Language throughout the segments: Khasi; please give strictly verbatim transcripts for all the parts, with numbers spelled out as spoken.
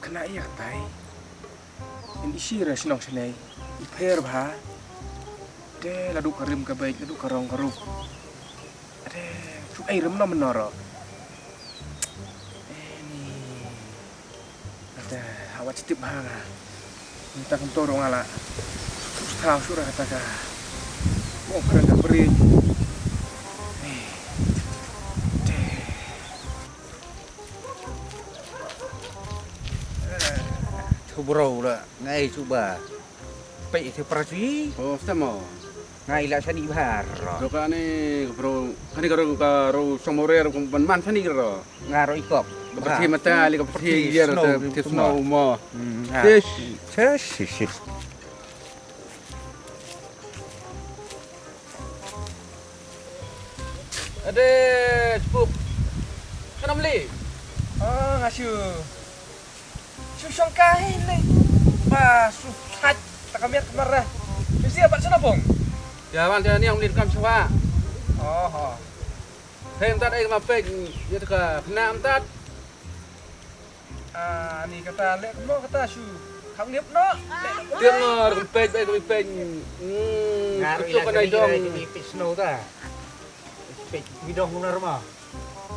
Kane ïa katai. Ïa i shi re shnong shnei. I pher bha. Te la duh ka rim ka beit, la duh ka rong ka ruh. Ade, shu ai rim na menor. Eh, ni. Ade, awat citip ha nga. Minta kento rong ala. Shu thaw shu ra kata ka. Wong kren ka beri. Ni. Ade. Thu bro la ngai chuba. Pei te pra chi. Oh, sta mo. Ngai la sani bar. Doka ni bro, kani ka ro ka ro somore ro ban man sani ro. Nga ro ikop. Ka phi mata li ka phi yer te snow mo. Tish. Tish. Ade, chupuk. Kanam li. Ah, nga shu. Shu shong kai ni. Ba, shu thaj. Ta ka miat ka mar. Shu sia bat sana bong. Ya, wan, ya, ni ang ni kam chwa. Oh, oh. Hei, mtat ai ma pek. Ya, ta ka pna mtat. Ah, ni kata lek mo kata shu. Kham ngiap no. Tiang no, kum pek, pek, kum pek. Hmm, ngar tu ila kan ai dong. Ni pek snow ta. Pek bidong lunar ma.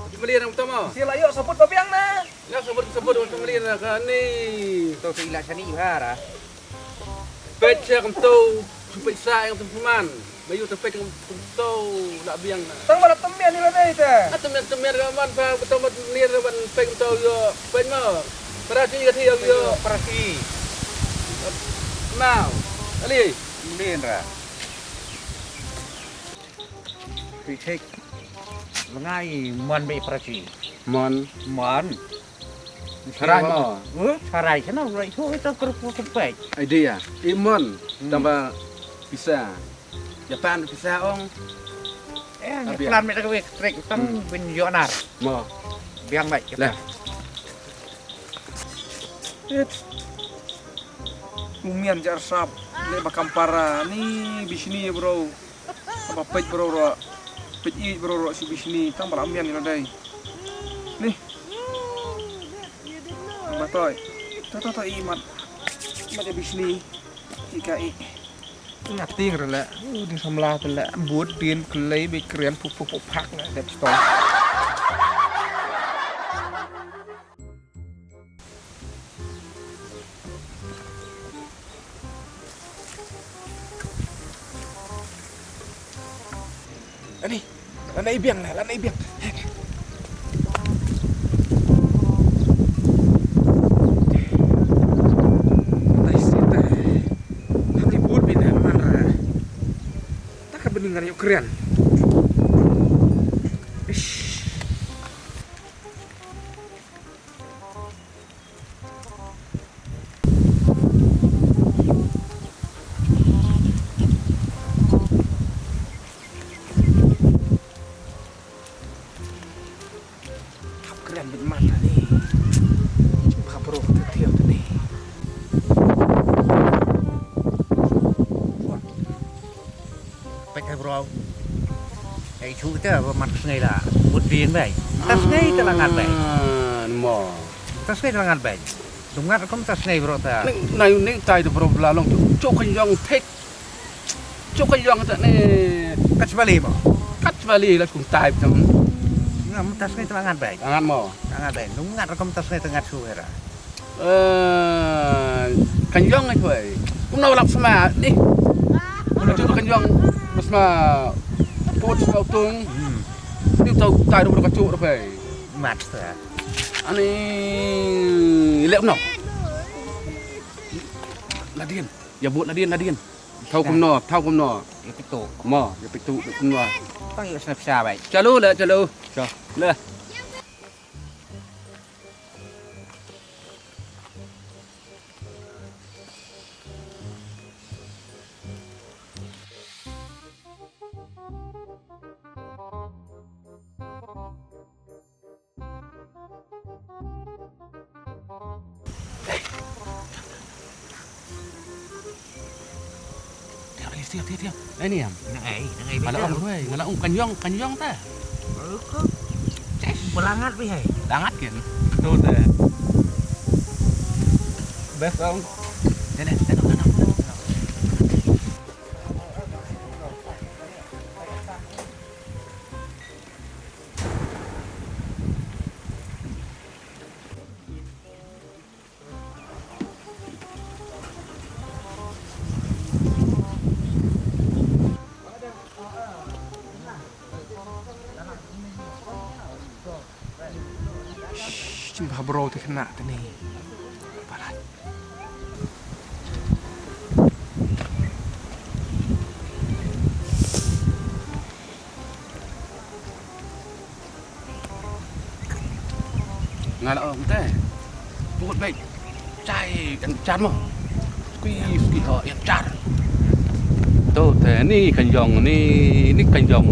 Di melian ang utama. Sila yo sabut babiang na. Ya sabut sabut untuk melian ka ni. Tu tu ila sani bara. Pek siya kum tu, pek sa yang tu man. Bayu tu pek kum tu la biang na. Tang bala temian ni la dai ta. Temian temian ka man pa betul mat melian ban pek kum tu yo pek ma. Para si ka ti yo. Para si. Mau. Ali. Melian ra. Ri thik. Lengai mon be pra chi. Mon. Mon. Sarai mo. Eh, sarai sana urai tu itu kerupuk kempek. Idea. Imon. Tambah bisa. Japan bisa ong. Eh, plan me tak wek trek tang bin yonar. Mo. Biang baik. Lah. Mumian jar sap le bakam para ni bisni bro. Ba peit bro ro. Peit i bro ro si bisni tang bala mian ila dai. Ni. Ba toi. To to to i mat. Mat ya bisni. I ka i. Nga ting re la. U din samla te la. Bud din kelei be kren puk puk puk pak na dep stong. Ani, lana ibiang la, lana ibiang. Nice, nice. Hati bud bin man ra. Taka bening ngan yuk keren. Ish. Hap kren bit man ani. Hap bro kete tiaw tene. Pek hai bro. Ai chu te ba man sngai la. Mut din bai. Ta sngai te la ngat bai. Mo. Ta sngai te la ngat bai. Dum ngat kum ta sngai bro ta. Nai nai tai de bro bla long chu chu kan yong thek. Chu kan yong ta ne. Kat bali mo. Kat bali la kum tai tam. Ngam ta sngai te la ngat bai. Ngat mo. Ngat bai. Dum ngat kum ta sngai te ngat chu era. Eh, kan yong ai thoi. Kum na lap sama ni. Kum na chu kan yong sama put sama tung. Ni tau tai ru ka chu ru pai. Mat sa. Ani lep no. Ladin. Ya but ladin ladin. Thau kum no, thau kum no. Ya pitu. Mo, ya pitu kum no. Tang ya snap sa bai. Chalu le chalu. Cha. Le. Tiap, tiap, tiap, tiap. Eh, ni am. Nang ai, nang ai. Ngala ong, wei, ngala ong kan yong, kan yong ta. Belangat bi hai. Langat kin. Tu ta. Best dong. Deh, deh, deh, deh, deh. Shh, jin bha bro te khynnah te ne. Palat. Nga la ong te. Put bek. Chai kan char mo. Squeeze, squeeze ho, yan char. To te ni kan jong, ni, ni kan jong.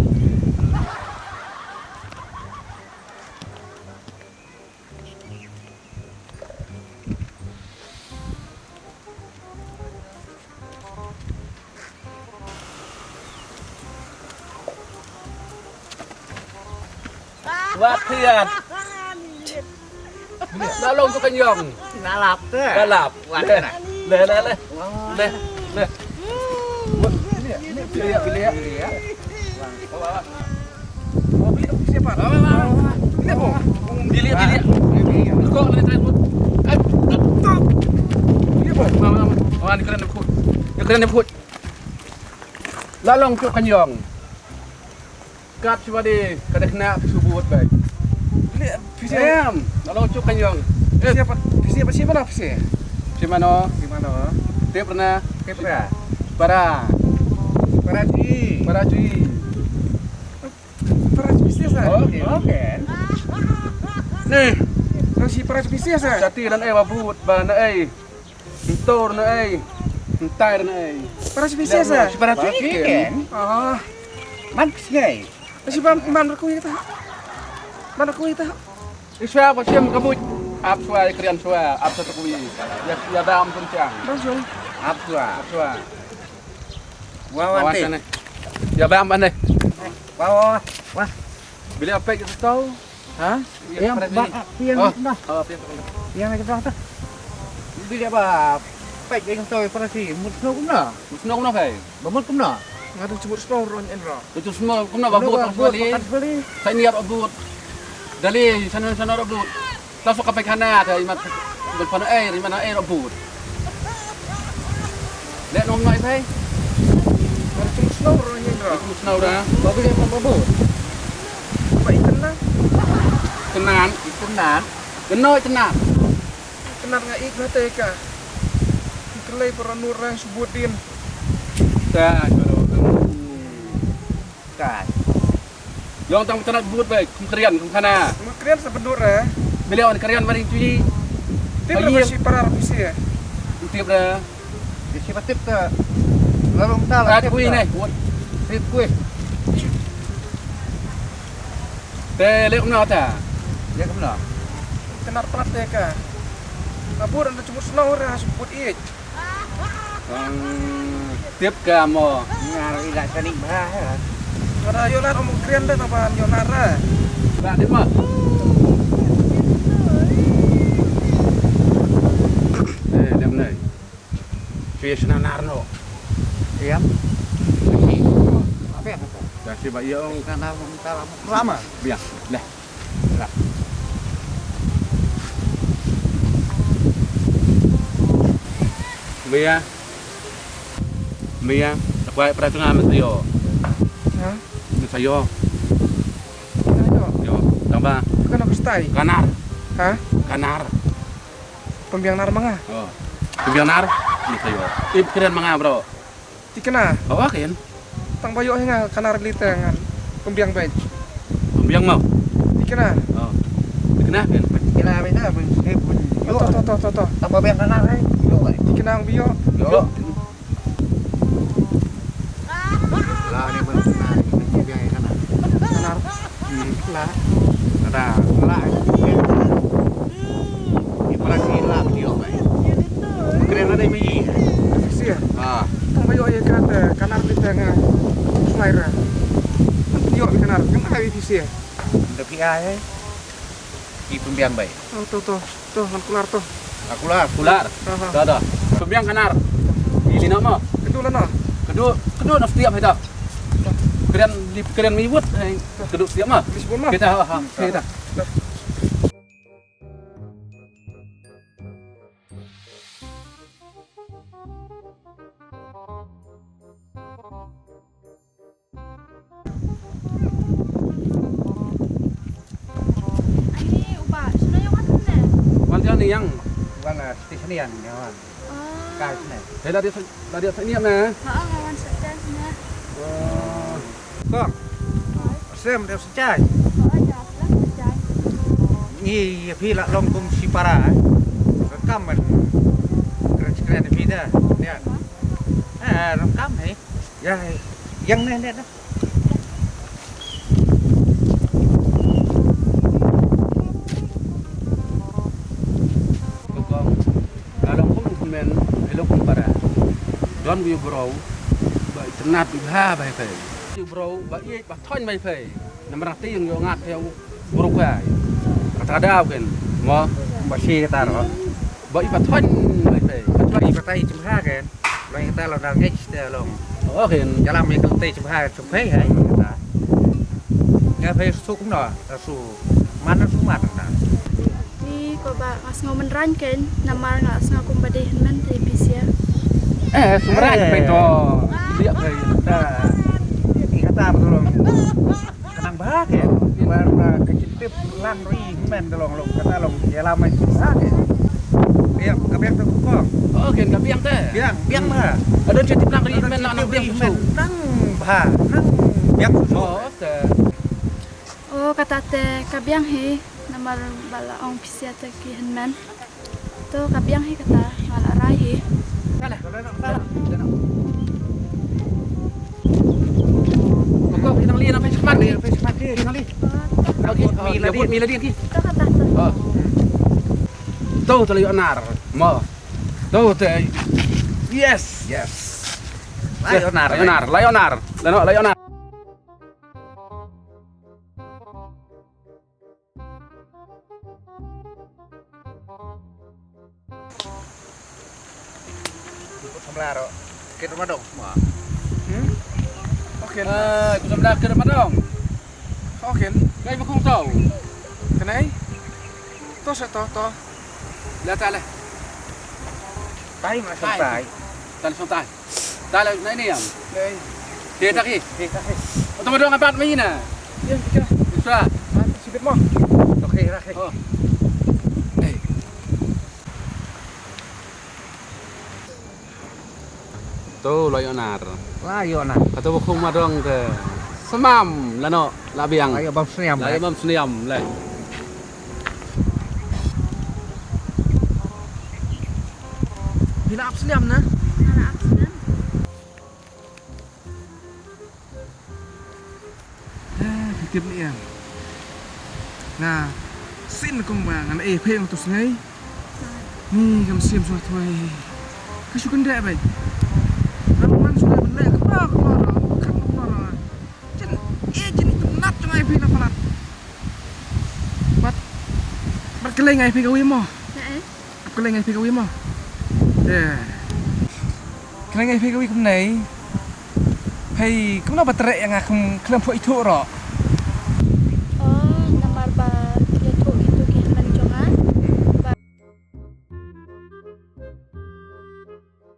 Wat thiat. Na long tu kan jong. Na lap te. Na lap. Wat le. Na. Le, le, le. Le, le. Bilik, bilik, bilik. Bilik, bilik. Bilik, bilik. Kau ni try put. Eh, tu. Bilik, bro. Mama, mama. Mama, ni keren put. Ni keren put. La long tu kan jong. Kat shuwa de, ka dei khynnah ka shu bud bek. Bilik, phi shu. Em, la long tu kan jong. Eh. Phi shu pat, phi shu pat, phi shu pat, phi shu. Phi shu mano? Phi shu mano? Tip rna. Tip rna. Para. Para chui. Para chui. Para chui sa. Okay. Okay. Ni. Nang si para chui sa. Sati dan ai ba bud ba na ai. Ntor na ai. Ntai na ai. Para chui sa. Para chui ken. Ah. Man ksngai. Asi ba man ra kui ta. Man ra kui ta. Iswa ba siam ka buit. Ap swa krian swa. Ap sa ta kui. Ya, ya dam pun chang. Ba jong. Ap swa. Ap swa. Wa wa te. Ya bam ane. Wa wa wa. Bila apa kita tahu? Ha? Yang ba piang dah. Oh, piang. Yang kita dah. Bila ba pek yang tahu operasi mut snow kumna. Mut snow kumna kai. Ba mut kumna. Nga tu jemur snow ron en ro. Tu jemur snow kumna ba bud. Bud. Sai niat bud. Dali sana sana bud. Ta sok ka paikana ta imat. Bud pana air, imat air bud. Leh nom noi sai. Ba jemur snow ron en ro. Jemur snow dah. Ba bud ba bud. Ba itenan. Tenan. Itenan. Genoi tenan. Tenan nga ik na te ka. Kelei para nurang subudin. Ta, kalau kamu. Kan. Yong tang tang bud bai, kum krian, kum khana. Kum krian sa bendur eh. Beliau ni krian maring tui. Tip lah si parar pisi eh. Tip lah. Di si patip ke. Lalu mental. Ah, tip kui ni. Tip kui. Te lek kumno ta. Lek kumno. Tenar plat te ka. Abur anda cuma snow ora sebut ich. Tip ka mo. Ngar ila sani ba. Ada yonar om krian da taban yonar. Ba di ma. Eh, dem nai. Cuy sna nar no. Iya. Apa ya? Dah si ba iya ong. Sna nar mo ta lama. Lama. Biar. Dah. Mia. Mia, aku ai pernah tengah mesti yo. Ha? Mesti yo. Yo, tambah. Bukan aku stay. Kanar. Ha? Kanar. Pembiang nar manga. Oh. Pembiang nar. Mesti yo. Ip keren manga, bro. Tikna. Bawa kan? Tang ba ïoh hi nga kanar lita ngan pembiang bait. Pembiang mau? Tikna. Oh. Tikna kan? Tikna bait na bun sip bun. To to to to to. Tang ba biang kanar ai. Ïoh ai. Tikna ang bio. Ïoh. La ni bun na pembiang kanar. Kanar. Hmm. La. Ada. La. Ni para si la video mai. Kren ada mai. Fisia. Ah. Tang ba ïoh ïa ka te kanar lita nga. Slai ra. Ïoh ïa kanar. Ngam ai fisia. Da pi ai. Ki pembiang bai. Oh, to to. To ngan kular to. Kular. Kular. Ha, ha. Da, da. Pynbiang ka nar. Ïa lino mo. Kadu lano? Kadu, kadu na stiap hai da. Kren, kren mi wut hai. Kadu stiap mo. Kita, ha, ha. Kita. Ani u bah, shano ïa wan hangne? Wan ïa ni ïang. Wan, ah, station ïang, ïa wan. Ah. Kai sne. Hei, la dia, la dia sne me. Ha, nga wan station ne. Oh. Kong. Hai. Sem dia sejai. Ha, dia sejai. Ni phi la long kum shi para. Kam man. Keren keren phi da. Dia. Eh, long kam hai. Ïa, ïeng ne, ne, ne. Kong, nga long kum u hynmen, phi long kum u para. Don u briew ba itynnad bha bai phi. U briew ba ïeit ba thoiñ bai phi. Namar nga tieng ïoh ngat phi u briew kai. Kata ka daw ken, mo. Ba shi kata ro. Ba ïeit ba thoiñ bai phi. Ba ïeit ba tai jingha ken. Long ïa kata long dang ngeit te long. Oh, kin. Ïalam ïa ka lynti sha bha sha phi hai kata. Nga phi suk no, la su. Man la su man na. Ni ko ba nga sngew mynrain ken, namar nga sngew kumba dei hynmen te phi sia. Eh, su mynrain phi to. Dia phi ta. Ïa kata ba long. Ka nang bha ke. Ba, ba ka jingtip lang ri men ka long long kata long ïalam ai bha ke. Biang, ka biang te kong. Oh, ken ka biang te. Biang, biang bha. Adon jingtip lang ri men lang biang men. Nang bha, nang biang. Oh, te. Oh, kata te ka biang hi namar ba la ong phi sia te ki hynmen. To ka biang hi kata, nga la rai hi. Kala. Koko, kita li na face mask. Face mask, kita li. Okey, mi lagi, mi lagi. To kata to. Oh. To, to la ïoh nar. Mo. To te. Yes. Yes. La ïoh nar. La ïoh nar, la ïoh nar. La ïoh nar. Samla ro. Kit madong. Hmm? Okey. Eh, samla kit madong. Okey. Kai bakung tau. Kenai? To sa to to. La ta le. Tai ma sa tai. Tai sa tai. Dale, na ini yang. Dei. Dei tak hi. Dei tak hi. Atau madong abat mai na. Ya, ya. Bisa. Sibit mo. Okey, okey. Oh. Dei. To la ïoh nar. La ïoh nar. Kata ba khum madong te. Semam lano la biang. La ïoh bam sniam. La ïoh bam sniam le. Phi la ap sniam na? Nga la ap sniam. Eh, phi tip ne em. Nga sien kong ba ngan ai phi ong tu sngi. Ni kam siem sua tuai. Ka shu kynde bai. Ram man shu kynde ka ba ka ba ka ba. Jin, eh, jin itynnad jong nga ïa phi na palat. Bad, bad kylli nga ïa phi kawi mo. Ap kylli nga ïa phi kawi mo. Eh. Kylli nga ïa phi kawi kumne. Hei, kumno ba treh ïa nga kum khlem phuh ithuh ro. Oh, namar ba khlem phuh ithuh ki hynmen jong nga. Ba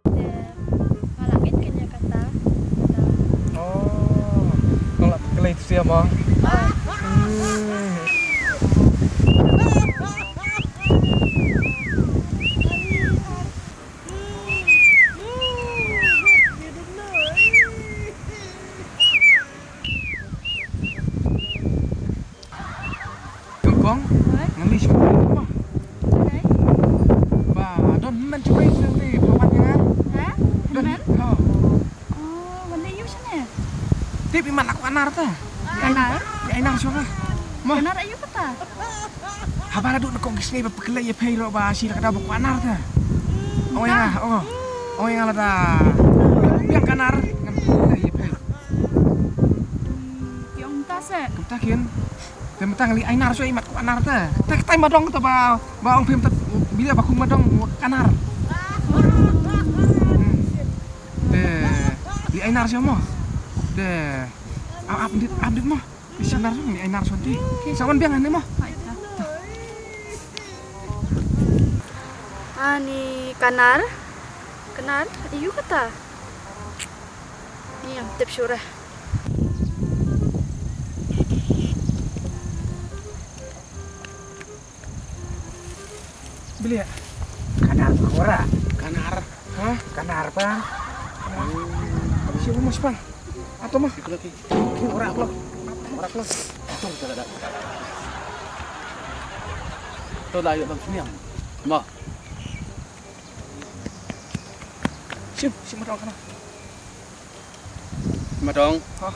Te nga la ngeit kane kata. Oh, nga la kylli sia mo. Oh. Hmm. Kong, kong. Hoi? Ngan leit sha phi mo. Hoi? Ba don hynmen sha phi sha phi ba wan ïa nga. Ha? Don hynmen? Ho. Oh, wan leit ïa u shane. Tip imat la kwah nar ta. Ka nar? Ïa ai nar shuwa. Mo. Ka nar aïu kata? Haba la duk na kong ki sngi ba pyrkhat ïa phi ruh ba shi la ka daw ba kwah nar ta. Ong ïa nga, oh. Ong ïa nga lada biang ka nar ngan pyrkhat ïa phi. Ki ong ta se. Kumta kin. Te mynta ngi ai nar shuwa imat kwah nar ta. Te katai madong ta ba, ba ong phim ta. Ila ba kum ma dong Kanar. Hmm. Te li ai nar sha mo. Te ap ap dit ap dit mo. Li sha nar li ai nar sha di. Sa wan biang ne mo. Ani Kanar. Kanar, ayu kata. Ni ngam tip shuh re. Bilia. Kanar ba ka wara. Kanar. Ha? Kanar ba. Shi mo span. Ato ma. Iko lagi. Ki wara klo. Wara klo. Ato kita ada. To la yo bang sniam. Ma. Shim, shim ma dong Kanar. Ma dong. Ha.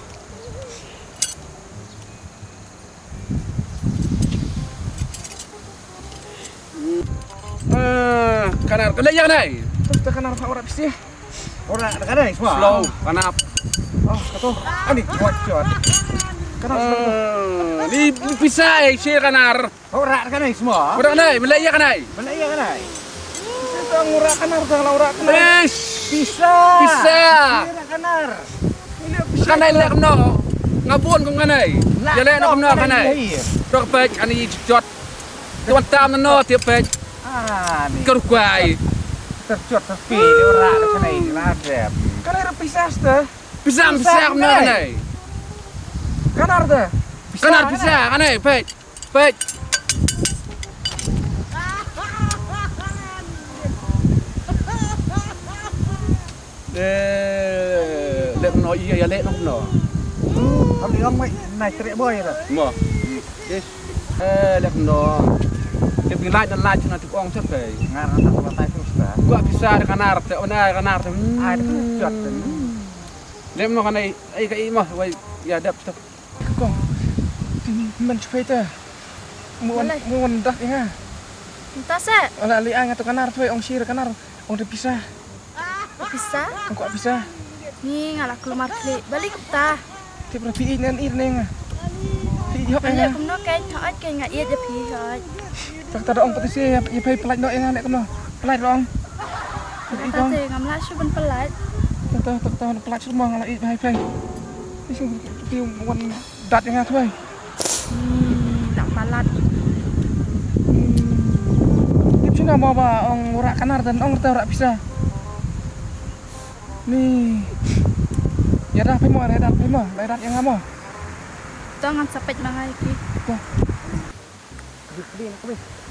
Ah, Kanar, ka leh ïa kane. Terus te Kanar ka wara pisa. Wara ka dei sma. Slow, Kanar. Oh, kato. Ani, kuat, kuat. Kanar. Ah, ni pisa eh, shi Kanar. Wara ka dei sma. Wara ka dei, me leh ïa kane. Me leh ïa kane. Pisa tang wara Kanar, tang la wara Kanar. Ish. Pisa. Pisa. Pisa Kanar. Kane leh kumno? Nga bun kum kane. Ïa leh kumno kane? Dok pek ani jot. Te wan tam no te pek. Ani. Ka rukai. Terjot terpi ora kane la dep. Kane ra pisa ste. Pisa pisa kumno kane? Kanar te. Kanar pisa kane pek. Peit. Eh, leh no ïa, ïa leh no no. Am ïong mai nai treh boy ra. Mo. Yes. Eh, leh no. Leh phi lait na lait na tu ong sep kai. Ngar na ta tai terus ta. Gua pisa de Kanar te, ona Kanar te. Ai tu jot. Leh no kan ai, ai ka i mo, wai ïa dep tu. Kong, men shu peit te. Mo wan, mo wan dak ïa nga. Mynta se. Ala li ai nga tu Kanar tu ong shi re Kanar, ong te pisa. Pisa? Ong ko pisa. Ni nga la kulmar khlieh. Balik ta. Tip ra phi ïeit ne ïeit ne nga. Phi ïeit hok ïa nga. Kumno kein hok kein nga ïeit ïa phi hok. Tak ta da ong pati se ïa phi pynlait noh ïa nga ne kumno. Pynlait ong. Pynlait ong. Ngam lah shu ban pynlait. Tak ta tak ta pynlait shu mo nga la ïeit bha ïa phi. Phi shu phi wan dat ïa nga tu ai. Hmm, dak palat. Tip shu na mo ba ong wara Kanar dan ong te wara pisa. Ni. Ïa dang phi mo, ïa dang phi mo, ïa dang ïa nga mo. To ngan sa peit ma nga ïa ki. Ko.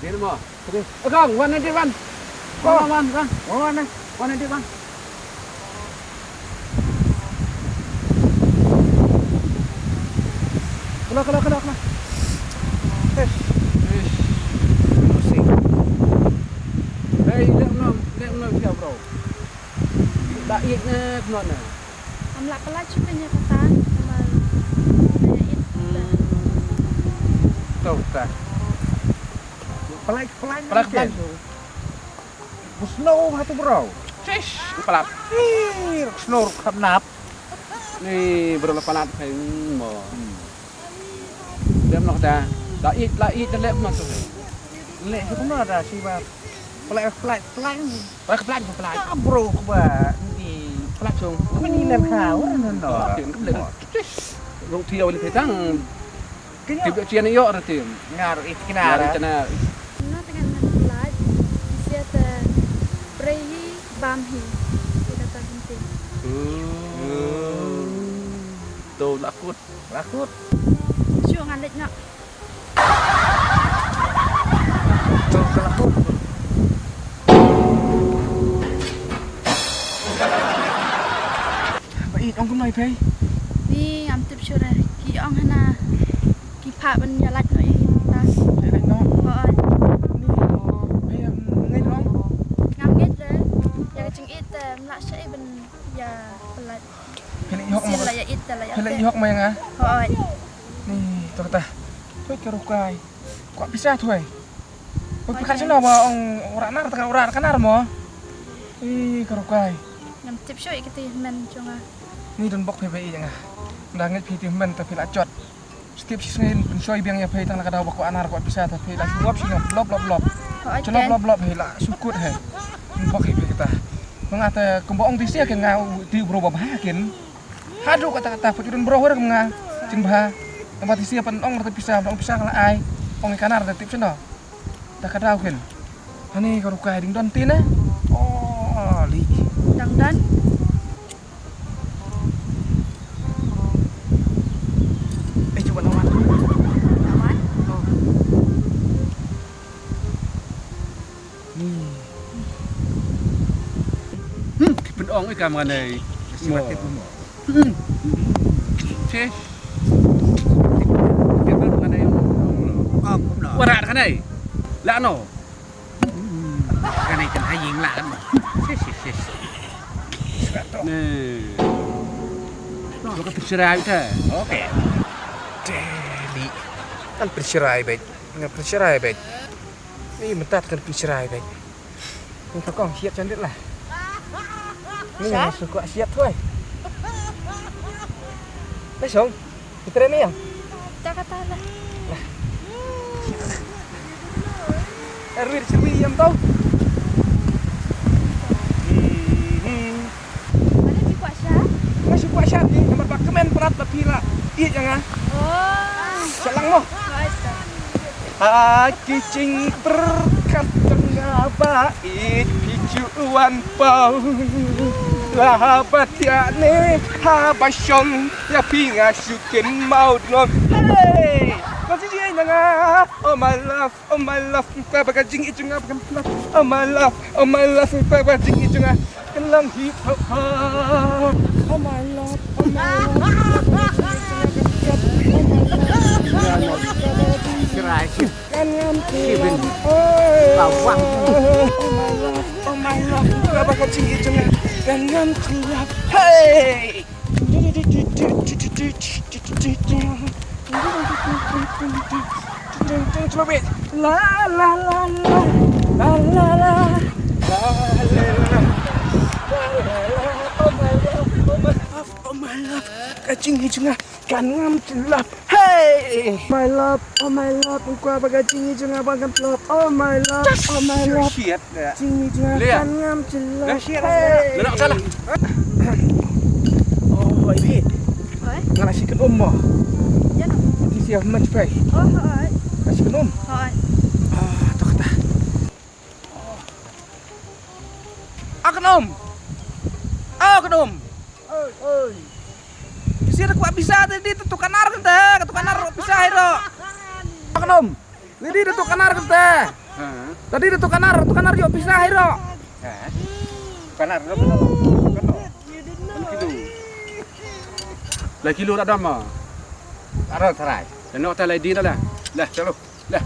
Din mo. Akang, wan nanti wan. Wan wan wan. Wan wan wan nanti wan. Kena kena kena kena. Ish. Ish. Hey, dia menang, dia menang dia bro. Tak iat ne kena ne. Am la pelai cukup nya kata. Am la iat. Tau tak. Pelai pelai pelai pelai. Snow hatu bro. Cish, palat. Ih, snow khap nap. Ni bro la palat kai mo. Dem noh da. La it la it da lep ma tu. Lep tu ma da si ba. Pelai pelai pelai. Pelai pelai pelai. Ya bro ba. Ni pelai cung. Kami ni lem ha ur no no. Rong tiaw le petang. Tip ïoh ïa ïoh ruh tip. Nga ruh ïeit kena. Nga ruh ïeit kena. Nga tengah ngan pelait. Sia te brei hi bam hi. Kita tak penting. To la kut. La kut. Shu ngan leit noh. To la kut. Ba ïeit ong kumno ïa phi? Ni ngam tip shuh re. Ki ong hana ki phah ban ïa lait noh ïa kita. Ïa lait noh. Hooid. Ni phi ngeit ong? Ngam ngeit re. Ïa ka jingïeit te mlah sha ban ïa pynlait. Phi leh ïoh ma. Phi leh ïoh ma ïa nga. Hooid. Ni to kata. Phi ka rukai. Kwah pisa thwei. Oi, phi khat shuh na ba ong wara nar ta wara ka nar mo. Ih, ka rukai. Ngam tip shuh ïa kiti men jong nga. Ni don bok phi ba ïeit ïa nga. Nda ngeit phi ti men ta phi la jot. Step shi sngi pynshoi biang ïa phi tang na ka daw ba kwah nar kwah pisa ta phi la shu lop shi lop lop lop. Chnop lop lop hi la sukut hi. Bok hi kita. Nga te kumba ong ti sia ken nga ti bro ba bha ken. Haduh kata kata put idun bro hor nga. Chin bha. Tamba ti sia pan ong rata pisa, ong pisa kala ai. Ong i kanar da tip sino. Ta ka daw ken. Hani ka rukai ding don ti ne. Oh, li. Dang don. Eh, cuba lawan. Lawan? Oh. Hmm. Hmm, ki pynong ika manei. Si batit mo. Hmm. Chesh. Ki pynong manei. Ang kumno. Warat kanei. La no. Kanei kan haying la kan mo. Chesh, chesh, chesh. Ni. Lo ka pynshrai ta. Okay. Deli. Kan pynshrai bek. Ngan pynshrai bek. Ni mynta kan pynshrai bek. Ni ka kong siat chandit lah. Ni yang suka siat tuai. Besong. Kita ni yang. Jakarta lah. Erwin sirwi yang tahu. Mana di Kuak Syah? Mana si Kuak Syah ni? Nama bak kemen berat tapi lah. Iya jangan. Oh. Selang mo. Baik. Ha ki jingpyrkhat jong nga ba ïeit phi ju wan paw. La haba thiah ne haba shong ïa phi nga shu kynmaw dlong. Hey! Ko si jing na nga. Oh my love, oh my love, ba ba ka jingïeit jong nga ba kan pynlap. Oh my love, oh my love, ba ba jingïeit jong nga. Kan long hip hop hop. Oh my love, oh my love. Kan ngam tilam. Oh my love, oh my love. Kan ngam tilam. Hey! La la la la. La la la. La la la. La la la. Oh my love, oh my love, oh my love. Ka jingïeit jong nga kan ngam tyllap. Hey! My love, oh my love, kwah ba ka jingïeit jong nga ba kan tyllap. Oh my love, oh my love. Jingïeit jong nga kan ngam tyllap. Hey! Oh, ini. Oi? Nga la shi kynum mo. Ïa no? Ti sia mach pai. Oh, hoi. Nga shi kynum. Hoi. Ah, to kata. Ah, kynum. Ah, kynum. Oi, oi. Ti sia da kwah pisa te di tu kanar kan te, tu kanar pisa hi ro. Ah, kynum. Ni di tu kanar kan te. Ha. Tadi tu kanar, tu kanar ïoh pisa hi ro. Ha. Kanar ro. Kanar. Kilo. La kilo da dama. Aro tharai. Eno ta la di na la. La, chalo. La.